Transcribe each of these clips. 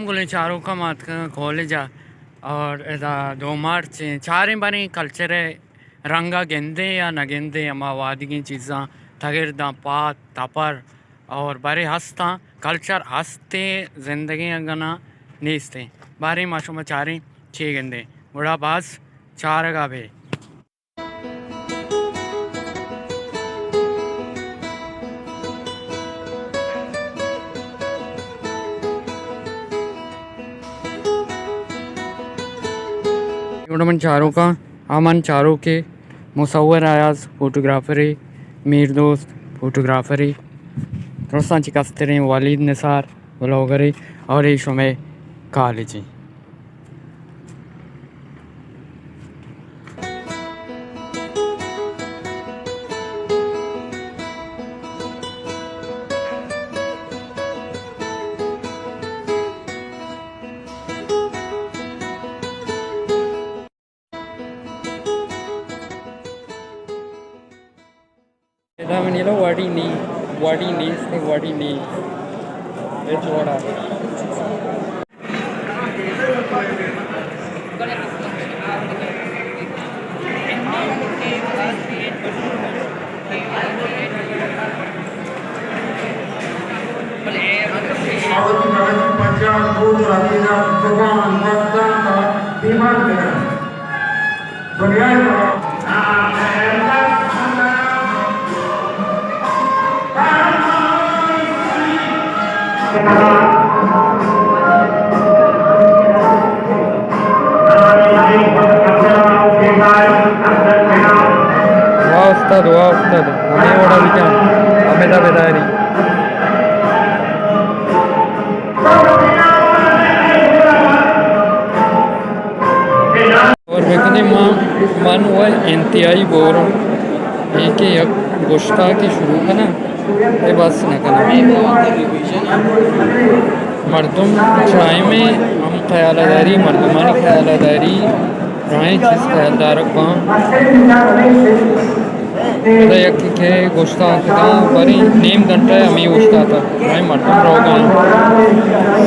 گلیں چاروکاں، ما اتکگاں کالج ءَ اور ادا دو مارچ ایں، چاریں باریں کلچر ءِ رنگ ءَ گندیں یا نہ گندیں، ہما وہدیگیں چیزاں، تگرداں، پات، تپر اور باریں ہستاں، کلچر ہستیں، زندگیں اگاں نہ نیستیں۔ باریں ما شما چاریں چے گندیں، گڑا باز چارگ ءَ بے۔ گڑا من چاروکاں، آ من چاروکے، مصور ایاز فوٹوگرافرے، میر دوست فوٹوگرافرے، درستاں چہ کستریں ولید نثار بلاگرے، اور اے شمئے کالج ایں۔ ادا منی لا وڑی نی، وڑی نیست، وڑی نی۔ ہچ وڑا۔ واہ استاد، واہ استاد، ہمے وڑا بکن، ہمے دا بداری۔ اور بکنے ما، من و انتہائی بورم، اے کہ یک گشتاں کہ شروع کناں، اے بس نہ کناں۔ مردم چائمے ہم خیال داری، مردمانی خیال داری، رائیں چیز خیال دارگ باں۔ پدا یکے کہ گوشتانک داں، بری نیم گھنٹہ ہمے اوشتاتگ، ہمے مردم روگ ءَ انت۔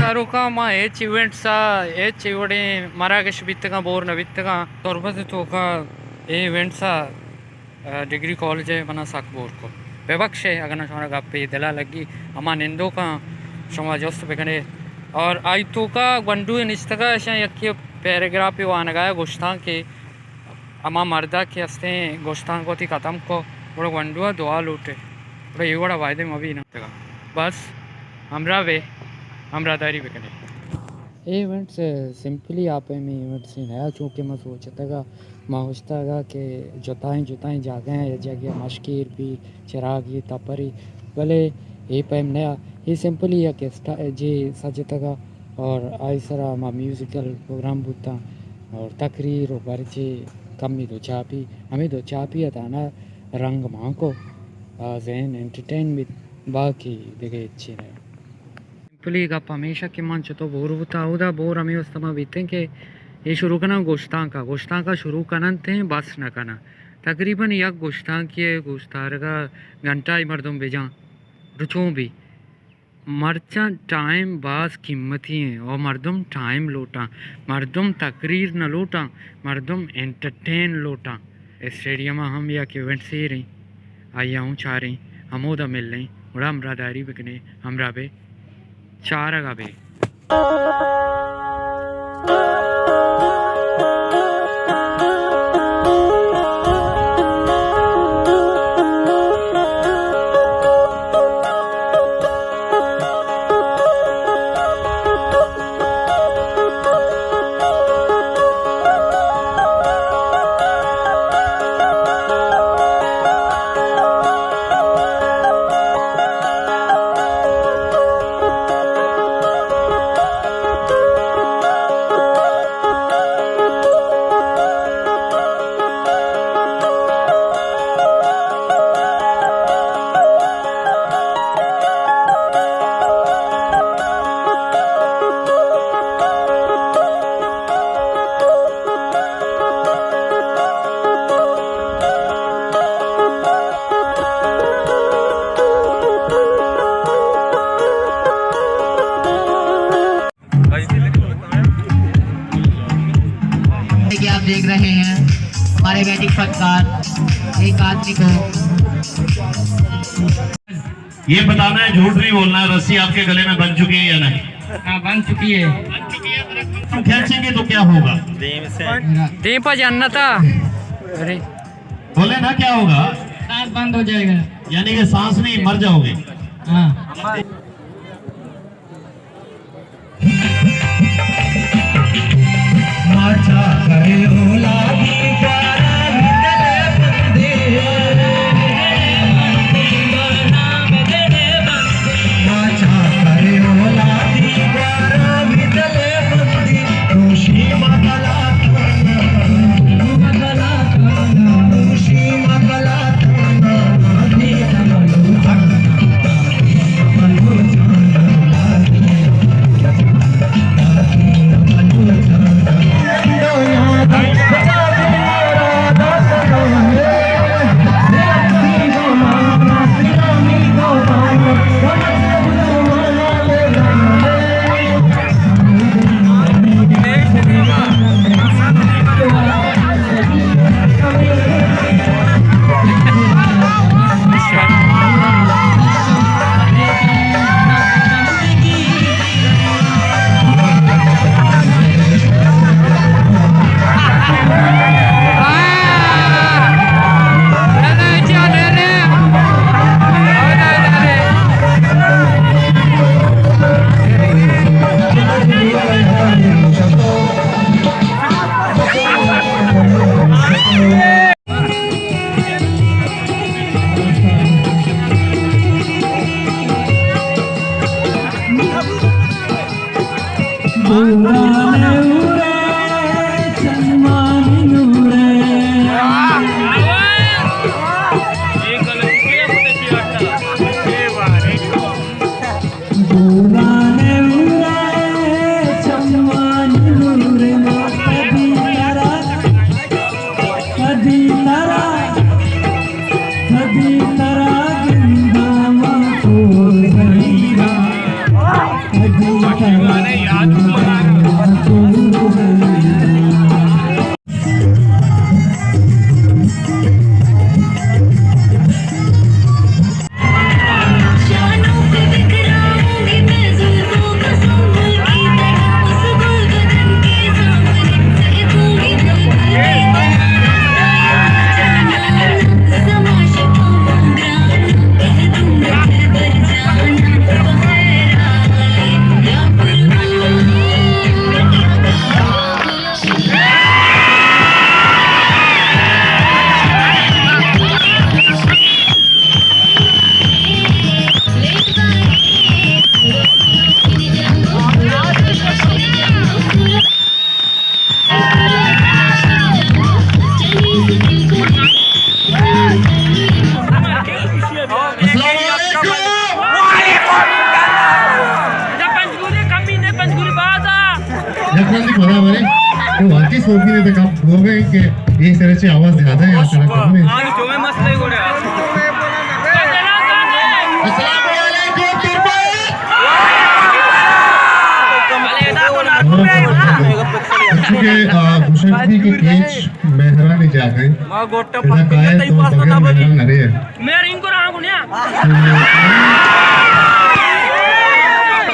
چاروکاں، ما ہچ ایونٹس ءَ، ہچ اے وڑیں مراگش بیتگاں، بور نہ بیتگاں۔ تربت ءِ توکا اے ایونٹس ءَ، ڈگری کالج ءَ منا سک بور کت۔ ببخشے اگاں شمارا گپے دل ءَ لگی، ہما نندوکاں شما جست بکنے۔ اور آئی توکا گونڈوے نشتگا، اشاں یکے پیراگرافے وانگا، گوشتانکے ہما مردا کہ استیں گوشتانک وتی ختم کو، گڑا گونڈو ءَ دعا لوٹے، گڑا اے وڑا وعدے مہ بی نا۔ بس ہمراہ بے، ہمراہ داری بکنے۔ اے ایونٹس سمپلی آ پیمیں ایونٹس نیا، چونکہ ما سوچتگا، ما اوشتاگا کہ جتائیں جتائیں جاگہ ہیں، یک جاگہ مشکیر بی، چراگی، تپری، بلے اے پیم نیا۔ اے سمپلی یک اسٹا-، جے سجتگا اور آئی سرا ما میوزیکل پروگرام بوتاں اور تقریر و برجے کمی دو چاپی، ہمیں دو چاپی اتانا رنگ مانکو، آ، ذہن انٹرٹین بیت، باقی دگہ ہچی نہ۔ سمپلی گپ ہمیشہ کہ من چتو بور بوتا، اودا بور ہمیں واسطہ ما بیتیں کہ اے شروع کناں گوشتانکا، گوشتانکا شروع کننت ہیں، بس نہ کناں۔ تقریباً یک گوشتانکے گوشتارگا گھنٹہ ای مردم بجاں، رچوں بی۔ مرچاں ٹائم باز قیمتی ہیں اور مردم ٹائم لوٹاں، مردم تقریر نہ لوٹاں، مردم انٹرٹین لوٹاں۔ اسٹیڈیم ءَ ہم یک ایونٹ سیریں، آئی ءَ ہوں چاریں، ہمودا ملیں، گڑا ہمراہ داری بکنیں، ہمراہ بے، چارگ ءَ بے۔ कि आप देख रहे हैं हमारे वैदिक संस्कार एक आदमी को। ये बताना है, झूठ नहीं बोलना है, रस्सी आपके गले में बंध चुकी है या नहीं? हाँ, बंध चुकी है। हम खींचेंगे तो क्या होगा? दीप जन्नता। अरे, बोले ना, क्या होगा? सांस बंद हो जाएगा। यानी कि सांस नहीं, मर जाओगे। हाँ। السلام علیکم۔ وعلیکم السلام۔ جب پنجگوری کمی نے پنجگوری بازا۔ جب پنجگوری بازا ہمارے، تو واقعی سوچی نے تک آپ ہو گئے کہ یہ طرح سے آواز زیادہ ہے، آپ طرح کم ہے۔ آج جو میں مسئلہ ہی ہو رہا ہے۔ السلام علیکم تربت۔ چونکہ، آ، گوشگ بیت کہ کیچ مہرانی جاگہ اِنت۔ ادا کائے تو بغیر مہران نہ رہے۔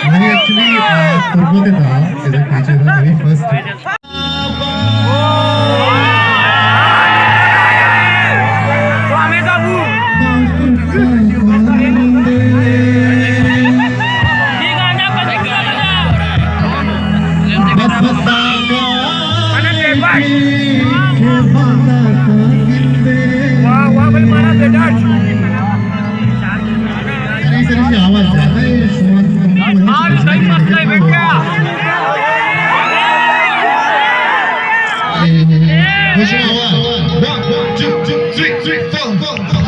منی ایکچولی، آ، تربت ءِ تہا، ادا کیچ ءِ تہا منی فرسٹ۔ واہ، واہ، بھائی، مارا بیٹا۔ سری، سری سے آواز زیادہ ہے، شما آج صحیح مسئلہ ہے بیٹا۔ خوش آواز۔ One, two, two, three, three, four.